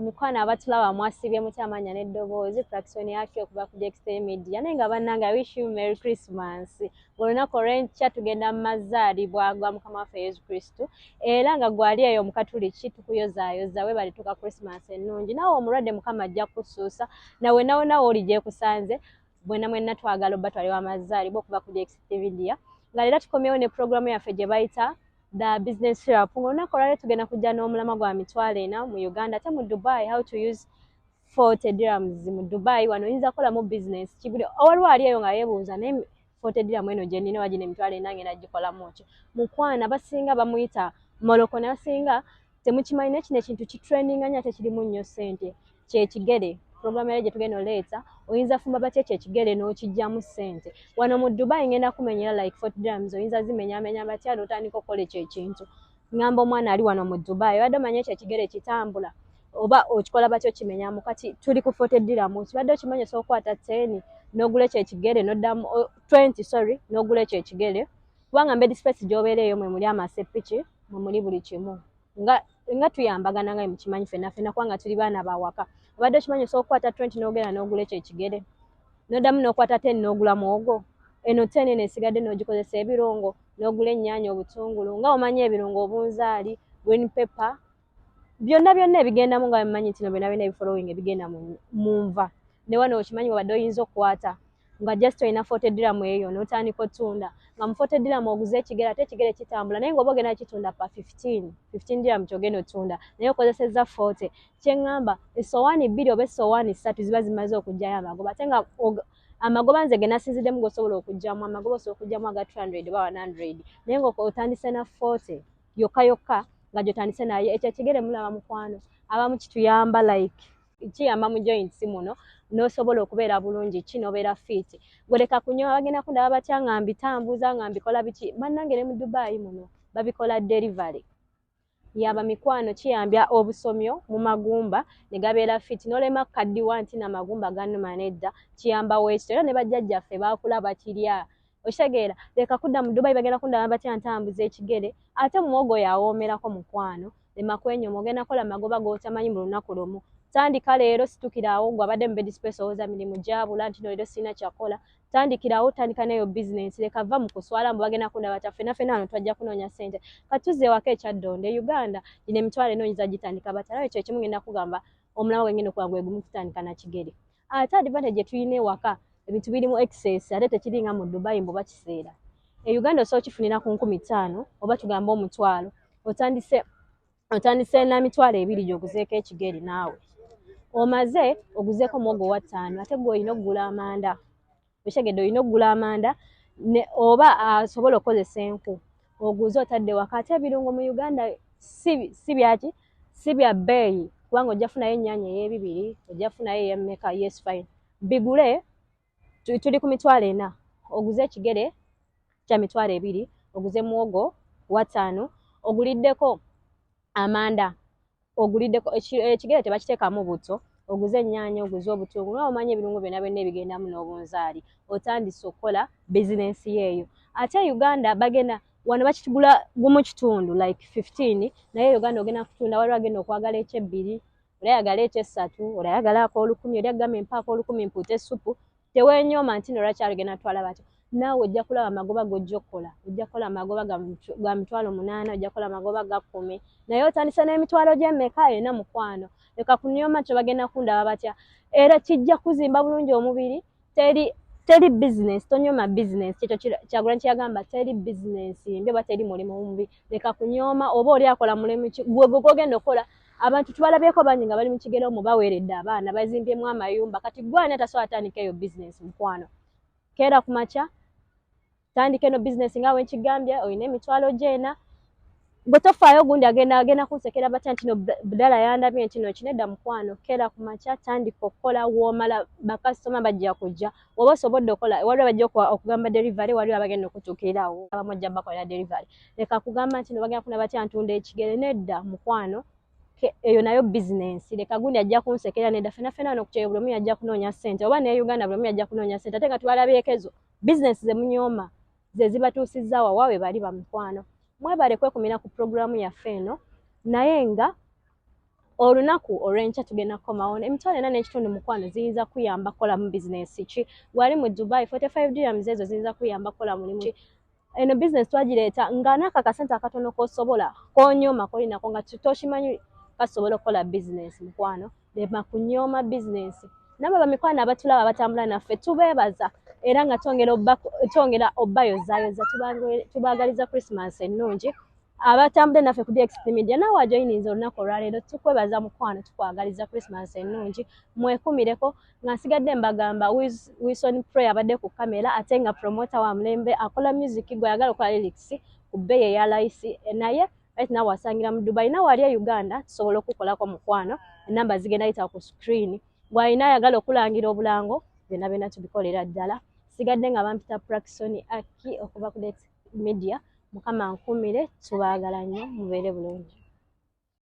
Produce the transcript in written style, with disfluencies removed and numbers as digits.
Emikwano abatulaba, mwasibye mutya? Amanya n'eddoboozi, Fraction yake okuva ku DXT Media. Naye nga bannange, I wish you Merry Christmas. Olunaku olw'enkya tugenda mu mazaalibwa gwa Mukama waffe Yesu Kristo, era nga gwali eyo Omukatuliki, tukuyozaayoza, webale tuka Christmas ennungi. Naawe omulwadde, Mukama ajja kukusuusa nawe nawe nawe oli gyekusanze. Bwena mwenna twagala obba twaliwo amazaalibwa okuva ku DXT Media, nga leero tukomyewo ne programu yaffe gye bayita The Business Syrup. Ng'olunaku olwaleero tugenda kujja n'omulamwa gwa 40,000 mu Uganda, ate mu Dubai, how to use 40 dirhams mu Dubai. Wano oyinza kukolamu business kibuli. Waliwo ali eyo nga yeebuuza, naye 40 dirham eno gye nnina, wagino 40,000, ngenda gikolamu ki? Mukwano, abasinga bamuyita moloko, naye abasinga temukimanyi, naye kino ekintu kitrendinga nnyo ate kirimu nnyo ssente, kyekigere. Programu yali gye tugenda oleeta, oyinza fumba batya ekyekigere n'okiggyamu ssente wano mu Dubai? Ngenda kumenyera like 40 dirhams oyinza zimenyamenya batya n'otandika okukola ekyo ekintu. Ngamba omwana ali wano mu Dubai, obadde omanyi ekyo ekigere kitambula, oba okikola batya okimenyamu? Kati tuli ku 40 dirham. Kibadde okimanyi osobola okukwata 10 n'ogula ekyo ekigere, n'oddamu 20, sorry, n'ogula ekyo ekigere? Kubanga mbedi space gy'obeera eyo mwe muli amasepiki, mwe muli buli kimu, nga tuyambagana, nga mukimanyi fenna fenna, kubanga tuli baana bawaka. Obadde okimanyi osobola okukwata 20 n'ogenda n'ogula ekyo ekigere, n'oddamu n'okwata 10 n'ogula muwogo, eno 10 eno esigadde n'ogikozesa ebirungo, n'ogula ennyaanya, obutungulu, nga omanyi ebirungo, obunzaali, green pepper, byonna byonna ebigendamu, nga bimanyi nti no byonna byonna ebifollowing ebigenda mu nva. Ne wano okimanyi obadde oyinza okukwata nga just olina 40 dirham eyo n'otandika otunda, nga mu 40 dirham oguze ekigere, ate ekigere kitambula, naye ng'oba ogenda kitunda pa 15 15 dirham kyogenda otunda, naye okozesezza 40. Kyeŋŋamba, essowaani 2 oba essowaani 3 ziba zimaze okuggyayo amagoba, ate nga amagoba nze ge nasinziddemu gosobola okuggyamu amagoba, osobola okuggyamu aga 200 oba 100, naye nga otandise na 40 yokka yokka nga gyotandise naye. Ekyo ekigere mulaba, mukwano, abamu kituyamba, like kiyamba mu joints muno, n'osobola okubeera bulungi ki, n'obeera fit. Gweleka kunywa, bagenda kundaba batya nga mbitambuza, nga mbikola biki? Bannange, ne mu Dubai muno babikola delivery. Yaba mikwano, kiyambya obusomyo mu magumba ne gabeera fit, n'olema kukaddiwa nti namagumba gannuma. Nedda, kiyamba weekito, era ne bajjajjaffe baakula bakirya, okitegeera? Leka kudda mu Dubai, bagenda kundaba batya ntambuza ekigere? Ate muwogo yawoomerako, mukwano, lema kwenyoma, ogenda kola magoba g'otamanyi mu lunaku lumu. Tandika leero, situkirawo. Gwe abadde mu bed space, owooza mirimu gyabula nti no leero sirina kyakola, tandikirawo, tandika neyo bizinensi. Leka va mu kuswala mbu bagenda kundaba batya. Ffenna ffenna wano twajja kunoonya ssente. Katuze ewaka ekyaddondo e Uganda, gino 40,000 oyinza gitandika batya? Ekyo ekimu ngenda kugamba, omulamwa gwe ngenda okuba gwe gumu, kutandika na kigere. Ate advantage gye tulina ewaka, ebintu birimu excess, ate tekiringa mu Dubai mbu bakiseera. E Uganda osobola okifunira ku 5,000 oba tugambe 500,000, otandise na 20,000 gy'oguzeeko ekigere, naawe omaze oguzeeko muwogo wa 5, ate gwe olina okugula amanda, okitegedde? Olina okugula amanda oba asobola okukozesa enku, oguze otadde waka. Ate ebirungo mu Uganda si byaki, si bya bbeeyi, kubanga ojja funayo ennyaanya ey'ebibiri, ojja funayo ey'emmeka. Yes, fine, bigule. Tuli ku 40,000, oguze ekigere kya 20,000, oguze muwogo wa 5, oguliddeko amanda, oguliddeko ekigere tebakiteekamu buto, oguze ennyaanya, oguze obutungulu, nga omanyi ebirungo byonna byonna ebigendamu n'obunzaali, otandise okukola bizinensi yeeyo. Ate Uganda bagenda wano bakigula gumu kitundu, like 15, naye Uganda ogenda kutunda, waliwo agenda okwagala ekyebbiri, oli ayagala ekyessatu, oli ayagala ak'olukumi, oli agamba empaako olukumi mpuuta essupu. Teweenyooma nti no lwakyali genda twala batyo. Naawe ojja kulaba amagoba g'ojja okukola, ojja kukola amagoba ga 800,000, ojja kukola amagoba ga 10,000, naye otandise n'emitwalo gy'emmeka? Ena. Mukwano, leka kunyooma nti bagenda kundaba batya. Era kijja kuzimba bulungi omubiri. Teri bizinesi, tonyoma bizinesi. Kyekyo Kyagulanyi kyeyagamba, teri bizinesi mbi oba teri mulimu mubi. Leka kunyooma oba oli akola mulimu ki, gwe gwe gwogenda okukola. Abantu tubalabyeko bangi nga bali mu kigere omwo, baweeredde abaana, bazimbyemu amayumba. Kati gwe ani atasobola atandika eyo bizinesi? Mukwano, keera ku makya, tandika eno bizinesi nga wenkigambye, olina emitwalo gyena. Bwe tofaayo gundi agenda kunsekera batya nti no ddala yandabye nti no kinedda. Mukwano, keera ku makya, tandika okukola, woomala bakasitoma bajja kujja. Oba osobodde okukola, waliwo bajja okugamba delivery, waliwo abagenda okutuukirirawo, abamu ojja bakolera delivery. Leka kugamba nti no bagenda kuna batya ntunda ekigere. Nedda, mukwano, eyo nayo bizinensi. Leka gundi ajja kunsekera, nedda. Fena fena wano kukyeyo buli omu yajja kunoonya ssente, oba ne Uganda buli omu yajja kunoonya ssente. Ate nga tubalabyeko ezo bizinensi ze munyooma ze zibatuusizza wa waawe bali. Bamukwano, mwebale kwekumira ku puroguramu yaffe eno, naye nga Olunaku olw'enkya tugenda kukomawo. 45,000, mukwano, ziyinza kuyamba kukolamu bizinesi ki? Wali mu Dubai, 45 dirhams ezo ziyinza kuyamba kukola mulimu ki? Eno bizinesi twagireeta nga n'ako akasente akatono k'osobola konyooma kolinako nga tokimanyi kasobola okukola bizinesi. Mukwano, lema kunyooma bizinesi. Nabo bamikwano abatulaba, batambula naffe, tubeebaza era nga twongera obbayozaayoza. Tubaagaliza Christmas ennungi. Abatambudde naffe ku DXP Media, naawe ajoyininza olunaku olwaleero, tukwebaza mukwano, tukwagaliza Christmas ennungi. Mwekumireko nga nsigadde mbagamba Wilson Prey abadde ku kamera, ate nga promoter wa mulembe, akola music. Gwe ayagala okukola lyrics ku bbeeyi eya layisi, naye right now asangira mu Dubai. Nawe ali e Uganda, tusobola okukolako mukwano. Enamba zigenda yita ku screen. Bw'alina ayagala okulangira obulango, byonna byonna tubikolera ddala. Sigadde nga bampita Praxon Aki okuva ku Det Media. Mukama nkumire, tubaagala nnyo, mubeere bulungi.